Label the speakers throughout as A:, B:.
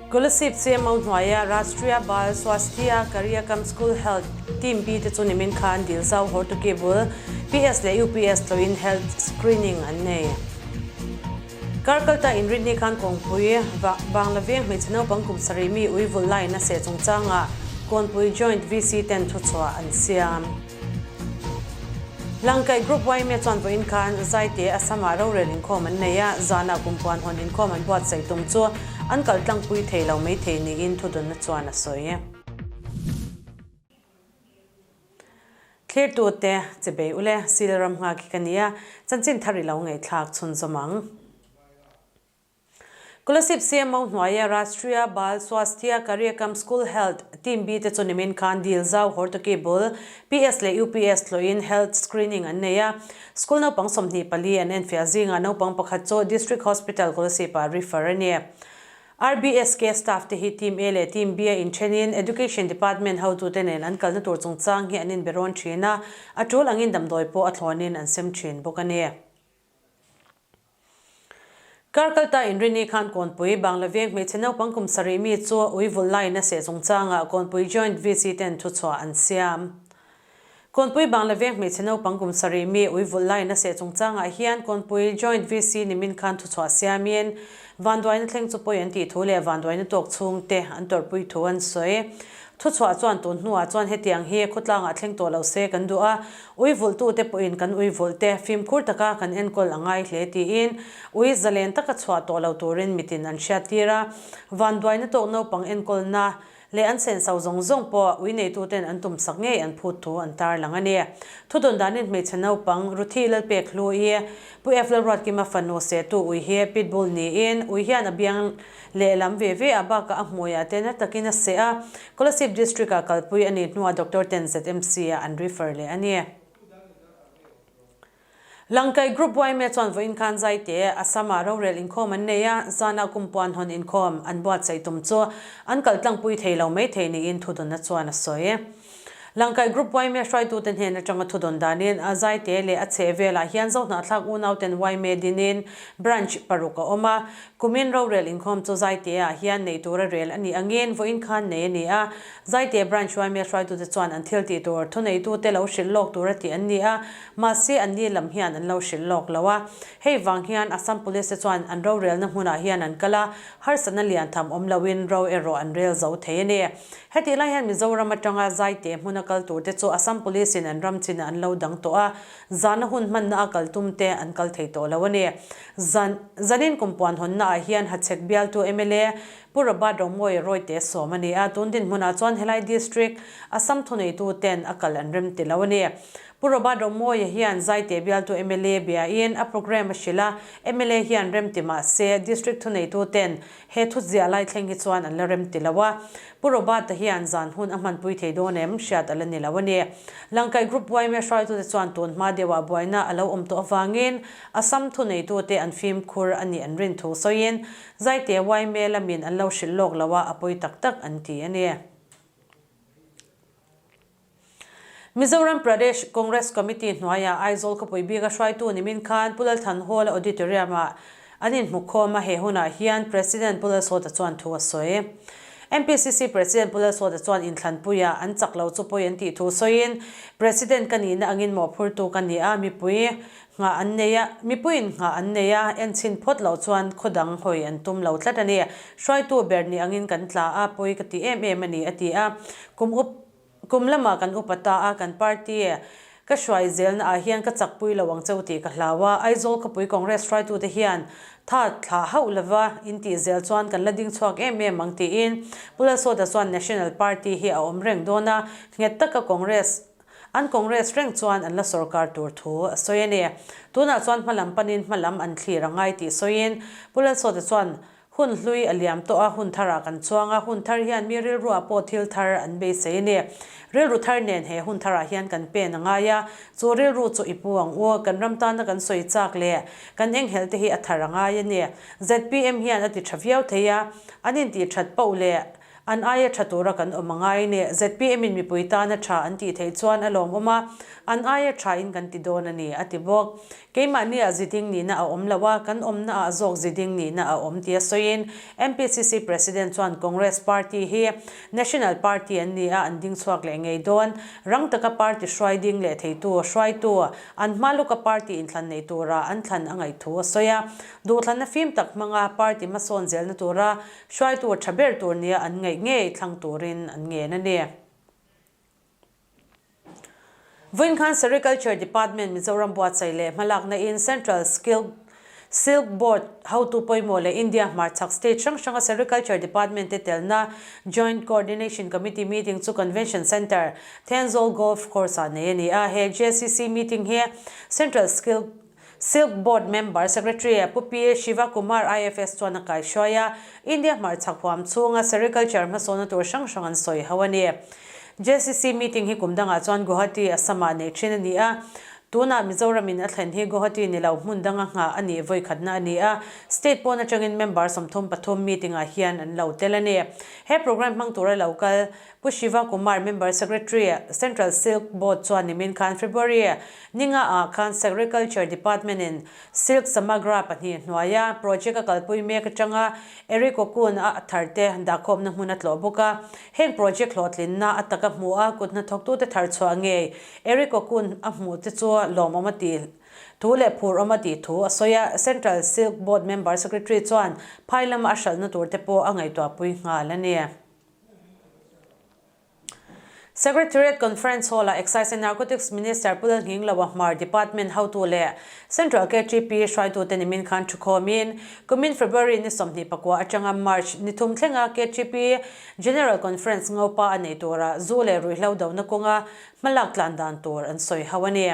A: Kolasib CMO hnuaia Rashtriya Bal Swasthya Karyakam School Health Team B te chu nimin khan dil zau Hortuki bul PS leh UPS tlawhin Health Screening an nei. Karkalta inrinni khan kawngpui Bangla veng hmeichhe naupang kum sarih mi ui vul laiin a seh chungchangah Kawnpui Joint VC ten thuchhuah an siam. Langkaih Group yma chuan vawiin khan Zaite Assam-ah rorel inkhawm an nei a, zanah kumpuan hawn inkhawm an buatsaih tum chu an kal tlangpui thei lo mai thei niin thudawnna chuan a sawi. Thlirtute che bei ule, Sil ram nghak hi ka nia, chanchin thar i lo ngaihthlak chhunzawm ang. Kolasib CMO hnuaia Rashtriya Bal Swasthya Karyakam School Health Team B te chu nimin khan dil zau Hortoki bul PS leh UPS tlawhin Health Screening an nei a. School naupang 24 an enfiah zingah naupang pakhat chu District Hospital Kolasib-ah refer a ni. RBSK staff te hi Team A leh Team B a inthenin Education Department hotute nen an kalna tur chungchang hi an inbe rawn thin a, a tul angin damdawi pawh a thlawnin an sem thin bawk a ni. Kar kalta inrini khan Kawnpui Bangla veng hmeichhe naupang kum sarih mi chu ui vulh laiin a seh chungchangah Kawnpui Joint VC ten thuchhuah an siam. Kawnpui Bangla veng hmeichhe naupang kum sarih mi ui vulh laiin a seh chungchangah hian Kawnpui Joint VC nimin khan thuchhuah siamin vanduaina thleng chu pawi an tih thu leh vanduaina tawk chhungte an tawrhpui thu an sawi. Thuchhuah chuan tun hnuah chuan hetiang hi khawtlangah thleng tawh lo se kan duh a, ui vulhtute pawhin kan ui vulh te fimkhur taka kan enkawl a ngai hle tiin ui zalen taka chhuah tawh lo turin mitin an hriattir a. Vanduaina tawk naupang enkawlna leh an senso zawng zawng pawh ui neituten an tumsak ngei an phut thu an tarlang a ni. Thudawn danin hmeichhe naupang Ruthi Lalpek Hlui, Pu F Lalruatkima fanu Setu ui hi pitbull niin ui hian a biang Lehlam ve ve a bakah a hmuiah te na takin a seh a, Kolasib District-ah kalpui a nih hnuah Doctor ten ZMC ah an refer leh a ni. Langkaih Group yma chuan vawiin khan Zaite, Assam-ah rorel inkhawm an nei a, zanah kumpuan hawn inkhawm an buatsaih tum chu an kal tlangpui thei lo mai thei niin thudawnna chuan a sawi. Langkaih Group yma hruaitute hnen atanga thudawn danin a Zaite leh a chheh velah hian Zohnahthlak unauten yma dinin Branch paruk a awm a. Kumin rorel inkhawm chu Zaite-ah hian neih tura rel a nih angin vawiin khan nei a ni a. Zaite Branch yma hruaitute chuan an thil tih tur thuneitute lo hrilh lawk tura tih an ni a, mahse anni lam hian an lo hrilh lawk lo a. Hei vang hian Assam Police te chuan an rorelna hmunah hian an kal a, harsatna lian tham awm loin ro erawh an rel zo thei a ni. Hetih lai hian Mizoram atanga Zaite hmuna kal turte chu Assam Police in an ram chin an lo dang tawh a, zana hun hmanna a kal tum te an kal thei tawh lo a ni. Zan zanin kum puan hawnna ah hian Hachhek bialtu mla Pu Robert Romawia Rawite sawm a ni a, tun dinhmunah chuan helai District Assam thuneitu ten a kal an rem ti lo a ni. Pu Robert Romawia hian Zaite bialtu mla biain a programme a hrilh a, mla hian rem ti mah se District thuneitu ten He thu ziah lai thleng hi chuan an la rem ti lo a, Pu Robert-a hian zan hun a hmanpui thei dawn em hriat a la ni lo a ni. Langkaih Group yma hruaitute chuan tun hma deuhah buaina a lo awm tawh avangin Assam thuneitute an fimkhur a nih an rin thu sawiin Zaite yma lamin an lo hrilh lawk lo a, a pawi tak tak an ti a ni. Mizoram Pradesh Congress Committee hnuaiah Aizawl khawpui bika hruaitu nimin khan Pu Lalthan Hall-a Auditorium-ah an inhmukhawm a, he hunah hian President Pu Lalsawta chuan thu a sawi. MPCC President Pu Lalsawta chuan inthlanpuiah an chak lo chu pawi an tih thu sawiin, President ka nihna angin mawhphurtu ka ni a, mipui nghah an nei a, mipuiin nghah an nei a, enchhin phawt loh chuan khaw dang hawi an tum lo tlat a ni. Hruaitu ber ni angin kan tla a, pawi ka ti em em a ni, a ti a. Kum up Kum lamah kan upa ta a, kan party ka hruai zelna ah hian ka chakpui lo ang cheu tih ka hlau a, Aizawl khawpui Congress hruaitute hian tha thlah hauh lova in tih zel chuan kan la ding chhuak em em ang tiin Pu Lalsawta chuan National Party hi a awm reng dawn a, nghet taka Congress an Congress reng chuan an la sorkar tur thu a sawi a ni. Tunah chuan hmalam panin hmalam an thlir a ngai tih sawiin Pu Lalsawta chuan Hun hlui a liam tawh a, hun tharah kan chuang a, hun thar hian mi rilruah pawh thil thar an beisei a ni. Rilru thar nen he hun tharah hian kan pen a ngai a, chu rilru chu i pu ang u, kan ram tana kan sawi chak leh kan enghelh te hi a thar a ngai a ni. Zpm hian a ti tha viau thei a, an intih that poh leh. An aia tha tura kan awm a ngai ni. ZPM in mipui tana tha an tih theih chuan a lawmawm a, an aia tha in kan ti dawn a ni, a ti bawk. Keimahni ah ziding nihna a awm lo a, kan awmna ah zawk ziding nihna a awm tia sawiin MPCC President chuan Congress Party hi National Party an ni a, an ding chhuak leh ngei dawn. Rang taka party hruai ding leh theitu, hruaitu, an hma luka party inthlan nei tura an thlan a ngaih thu a sawi a. Duhthlanna fim tak hmanga party hmasawn zelna tura hruaitu tha ber tur nia an ngaih ngei thlang turin an ngen a ni. Vawiin khan Sericulture Department Mizoram buatsaih leh hmalakna in Central Skill Silk Board hotu pawimawh leh India hmarchhak state hrang hranga Sericulture Department te telna Joint Coordination Committee meeting chu Convention Centre, Thenzawl Golf Course ah nei a ni a. He JCC meeting hi Central Skill Silk Board Member Secretary Pu P Shiva Kumar IFS chuan a kaihruai a, India hmarchhak huam chhunga sericulture hmasawnna tur hrang hrang an sawi ho a ni. JCC meeting hi kum dangah chuan Guwahati, Assam-ah neih thin a ni a, tunah Mizoramin a thlen hi Guwahati ni lo hmun danga nghah a nih vawikhatna a ni a, state pawn atangin member 33 meeting-ah hian an lo tel a ni. He programme hmang tura lo kal Pu Shiva Kumar, Member Secretary, Central Silk Board chuan nimin khan February ninga ah khan Sericulture Department in Silk Samagra pahnih hnuaia project a kalpui mek atanga Eri Cocoon a thar te dahkhawmna hmun a tlawh bawk a. Heng project hlawhtlinna a taka hmuh a kut hnathawktute thar chhuah ngei Eri Cocoon a hmuh te chu lawmawm a ti thu leh phur awm a tih thu a sawi a. Central Silk Board Member Secretary chuan phai lama a hralhna tur te pawh a ngaihtuahpui nghal a ni. Secretariat Conference Hall-ah Excise and Narcotics Minister Pu Lalnghingloa Hmar Department hotu leh Central KTP hruaitute nimin khan thukhawmin kumin February ni 24 atanga March ni thum thlenga KTP General Conference ngopa a nei tura zu leh ruihhlo dona kawnga hmalak tlan dan tur an sawi ho a ni.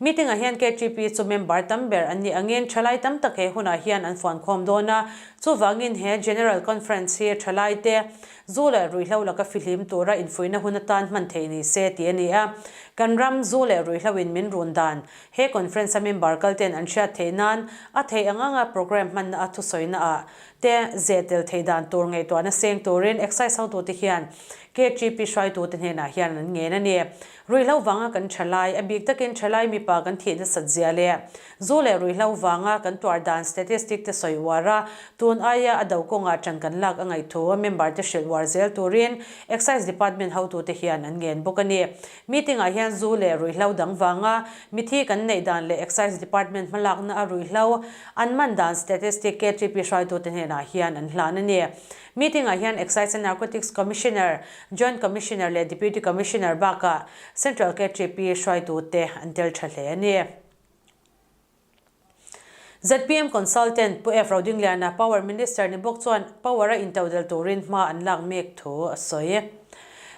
A: Meeting-ah hian KTP chu member tam ber an nih angin thalai tam tak he hunah hian an fuankhawm dawn a, chuvangin he General Conference hi thalaite zu leh ruihhlo laka fihlim tura infuihna hun atan hman theih ni se tih a ni a. Kan ram zu leh ruihhlo in min run dan he conference-a member kalten an hriat theih nan a theih ang anga programme hmanna a thusawina ah te zeh tel theih dan tur ngaihtuahna seng turin Excise hotute hian KTP hruaitute hnenah hian an ngen a ni. Ruihhlo vanga kan thalai, a bik takin thalai mipa kan thih nasat zia leh zu leh ruihhlo vanga kan tuar dan statistic te sawi uar a, tun aia a do kawngah ṭan kan lak a ngaih thu member te hrilh uar zel turin Excise Department hotute hian an ngen bawk a ni. Meeting ah hian zu leh ruihhlo dang vanga mithi kan neih dan leh Excise Department hmalakna a ruihhlo an man dan statistic KTP hruaitute hnenah hian an hlan a ni. Meeting ah hian Excise and Narcotics Commissioner, Joint Commissioner leh Deputy Commissioner bakah Central KTP hruaitute an tel tha hle a ni. Zpm Consultant Pu F. Rodingliana, Power Minister ni bawk chuan Power a intodel turin hma an lak mek thu a sawi.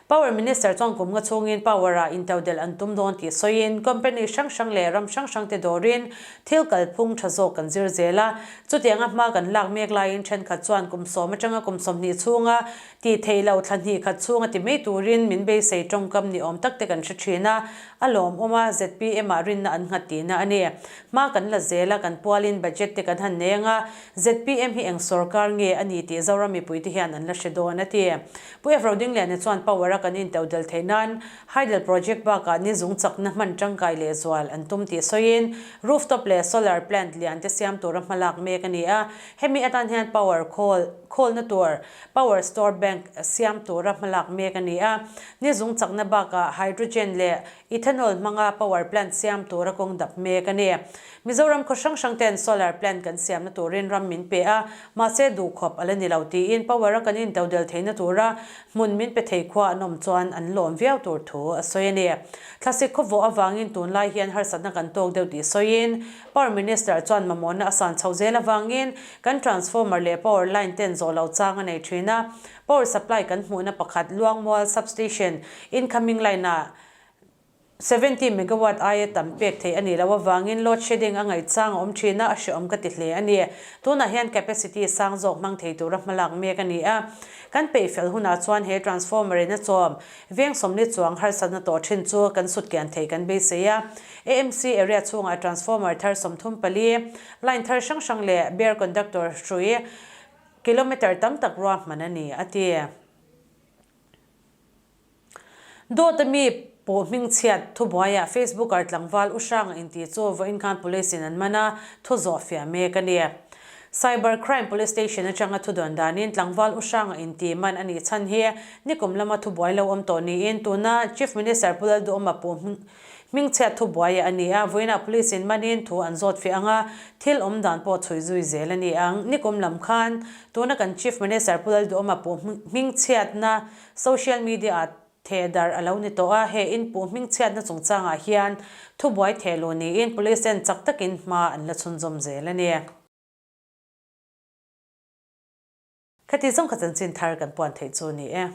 A: Power Minister chuan kum nga chhungin Power ah intodel an tum dawn tih sawiin company hrang hrang leh ram hrang hrang te dawrin thil kalphung tha zawk kan zir zel a. Chutianga hma kan lak mek laiin thenkhat chuan kum sawm atanga kum 20 chhunga tih theih loh thla hnih khat chhunga ti mai turin min beisei tawngkam ni awm tak te kan hre thin a, a lawmawm a, zpm ah rinna an nghat tihna a ni. Hma kan la zel a, kan pualin budget te kan han nei anga, zpm hi eng sorkar nge a ni tih Zoram mipuite hian an la hre dawn a ti. Pu F. Rodingliana chuan power a kan intodel theih nan Hydel project bakah ni zung chakna hman tangkai leh zual an tum tih sawiin rooftop leh solar plant lian te siam tura hmalak mek a ni a, hemi atan hian power khawl khawlna tur power store bank siam tura hmalak mek a ni a, ni zung chakna bakah hydrogen leh ethanol hmanga power plant siam tura kawng dap mek a ni. Mizoram khaw hrang hrang ten solar plant kan siamna turin ram min pe a, mahse duhkhawp a la ni lo tiin power a kan intodel theihna tura hmun min pe thei khua an awm chuan an lawm viau tur thu a sawi a ni. Thlasik khawvawh avangin tunlai hian harsatna kan tawk deuh tih sawiin Power Minister chuan mamawhna a san chho zel avangin kan transformer leh power line ten zawh loh chang a nei thin a, power supply kan hmuhna pakhat Luangmual substation incoming line-ah 70 megawatt aia tam pek theih a nih loh avangin load shedding a ngaihchang a awm thin a, a hrehawm ka ti hle a ni. Tunah hian capacity sang zawk hmang thei tura hmalak mek a ni a. Kan peih fel hunah chuan he transformer in a chawm veng 40 chuang harsatna tawh thin chu kan sut kian thei kan beisei a. AMC area chhungah transformer thar 34, line thar hrang hrang leh bare conductor hrui kilometre tam tak ruahman a ni, a ti. Dawt a mi pawh hmingchhiat thubuaiah Facebooker tlangval U Hranga inti chu vawiin khan Police in an man a, thu zawh fiah mek a ni. Cyber Crime Police Station atanga thu dawn danin tlangval U Hranga inti man a nih chhan hi nikum lama thubuai lo awm tawh niin tuna Chief Minister Pu Lalduhawma pawh hmingchhiat thubuaiah a ni a, vawiinah Police in manin thu an zawt fiah ang a, thil awm dan pawh chhui zui zel a ni ang. Nikum lam khan tuna kan Chief Minister Pu Lalduhawma pawh hmingchhiatna Social media-ah theh darh a lo ni tawh a, he inpuh hmingchhiatna chungchangah hian thubuai theh luh niin Police ten chak takin hma an la chhunzawm zel a ni. Khati zawng kha chanchin thar kan puan theih chu a ni e.